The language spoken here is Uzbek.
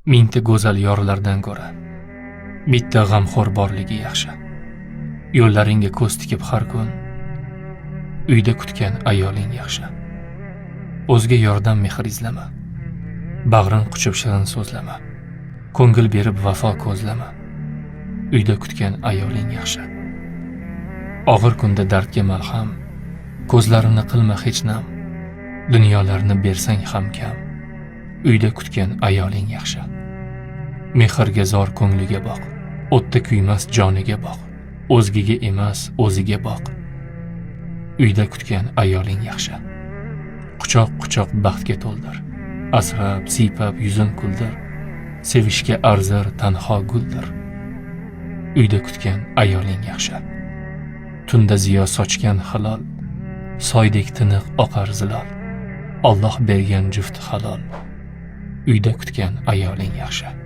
Mingta go'zal yorlardan ko'ra bitta g'amxo'r borligi yaxshi. Yo'llaringga ko'z tikib har kun uyda kutgan ayoling yaxshi. O'zga yordan mehr izlama. Bag'rin quchib shirin so'zlama. Ko'ngil berib vafo ko'zlama. Uyda kutgan ayoling yaxshi. Og'ir kunda dardga malham, ko'zlarini qilma hech nam. Dunyolarni bersang ham kam. Uyda kutgan ayoling yaxshi. Mehrga zor ko'ngliga boq. O'tda kuymas joniga boq. O'zgaga emas, o'ziga boq. Uyda kutgan ayoling yaxshi. Quchoq-quchoq baxtga to'ldir. Asrab, siypab yuzin kuldir. Sevishga arzir tanho guldir. Uyda kutgan ayoling yaxshi. Tunda ziyo sochgan halol, soydek tiniq oqar zilol. Alloh bergan juft halol. Uyda kutgan ayoling yaxshi.